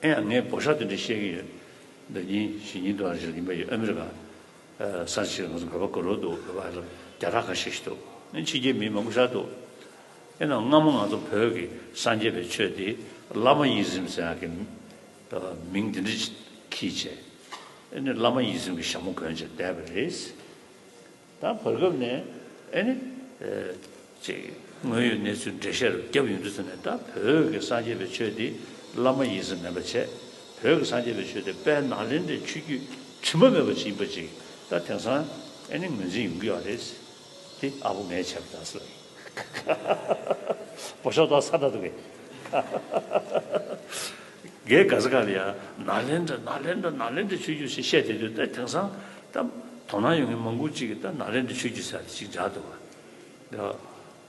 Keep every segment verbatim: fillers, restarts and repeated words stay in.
ཨེ་ཡང་ངས་བོད་ཤག་དེ་འདྲ་བཤད་ཀྱི་ཡོད། ཟླ་ཉིན་བཞི་ཉིན་དུ་ཞིག་ཡིན་པ་ཡོད། ཨ་མི་རི་ཀ་ས་ཆ་ཞིག་ང་ཚོ་བོད་པ་དགའ་རོགས་འདུག་བོད་པ་ལ་རྒྱ་ར་ཁ་ཤས་ཤིག་འདུག་ཨ་ཕྱི་རྒྱལ་མི་མང་པོ་ཤག་འདུག་ཨེ་ན་སྔ་མོ་ང་ཚོ་བོད་ཀྱི་སངས་རྒྱས་པའི་ཆོས་དེ་བླ་མ་ཡིད་བཞིན་ཟེར་ཡག་གི་མིང་དེ་འདྲ་ཅིག་གིས་བྱས། ཨེ་ནི་བླ་མ་ཡིད་བཞིན་གྱི་ཞྭ་མོ་གོན་བྱས་བསྡད་པ་རེད། ད་བར་སྐབས་ནས་ཨེ་ནི་ཅིག་དངོས་ཡོད་གནས་ཚུལ་འགྲེལ་བཤད་རུ་བརྒྱབ་ཡོང་དུས་ཙམ་ནས། ད་བོད་ཀྱི་སངས་རྒྱས་པའི་ཆོས་འདི་བླ་མ་ཡིད་བཞིན་མིན་པ་བྱས། བོད་ཀྱི་སངས་རྒྱས་པའི་ཆོས་དེ་དཔལ་ནཱ་ལེནྡྲའི་ཆོས་བརྒྱུད་དྲི་མ་མེད་པ་ཅིག་ཡིན་པ་ཅིག་ད་དེང་སང་ཨེ་ནི་ངོས་འཛིན་ཡོང་གི་ཡོད་རེད། དེ་ཨ་ཕོ་ངས་བྱས་པ་རེད་ཟེར། བོད་ཤག་ད་ས་ད་འདུག་གས། རྒན་ག་ས་ག་ལ་ཡ་ནཱ་ལེནྡྲ་ནཱ་ལེནྡྲ་ནཱ་ལེནྡྲའི་ཆོས་བརྒྱུད་ཞེས་བཤད་བསྡད་དུས། ད་དེང་སང་ད་དོ་སྣང་ཡོད་མཁན་མང་པོ་ཅིག་གིས་ད་ནཱ་ལེནྡྲའི་ཆོས་བརྒྱུད་ཟེར་ཡག་དེ་ཅིག་བསྒྲགས་འདུག་བ། ད་དེ་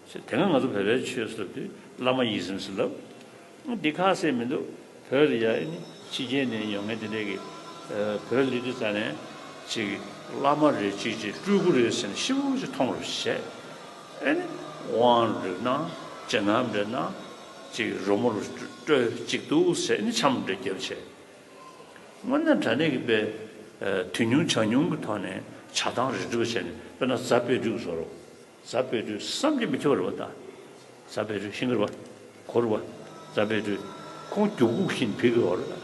སྔ་ང་ཚོ་བོད་པའི་ཆོས་ཟེར་དུས་བླ་མ་ཡིད་བཞིན་ཟེར་ལབ། འདི་ཁ་གསལ་མི་འདུག་བོད་ལ་ཡ་ཨེ་ནི་ཕྱི་རྒྱལ་ནས་ཡོང་མཁན་དེ་འདྲས་ཀྱིས་ཨ་བོད་སླེབས་དུས་ཙམ་ནས་ཅིག་བླ་མ་རེད་ཅིག་ཅིག་སྤྲུལ་སྐུ་རེད་ཟེར་ནས་ཤི་བོ་ཅིག་མཐོང་རོགས་བྱས། ཨེ་ནི་དབང་རེད་ན་སྤྱན་ལམ་རེད་ན་ཅིག་རོལ་མོ་རུ་སྤྲོད་ཅིག་འདུག་ཟེར་ནས་འཆམ་འདྲ་བརྒྱབ་བྱས། དངོས་གནས་དྲང་གནས་ཀྱི་དཔེ་ཨ་དུས་མྱོང་ཆ་མྱོང་གི་ཐོག་ནས་བྱ་བཏང་རེ་སྒྲུབ་བྱས་ནས། དཔེར་ན་རྫ་དཔལ་སྤྲུལ་སྐུ་བཟོ་རོགས། རྫ་དཔལ་སྤྲུལ་བསམ་གྱིས་མི་ཁྱབ་པ་རེད་པ། ད་རྫ་དཔལ་སྤྲུལ་ཤེས་ཀྱི་རེད་པ། གོ་རེད་པ། རྫ་དཔལ་སྤྲུལ་ཁོང་རྒྱུག་ཁུག་བཞིན་བུད་ཀྱི་ཡོད་རེད།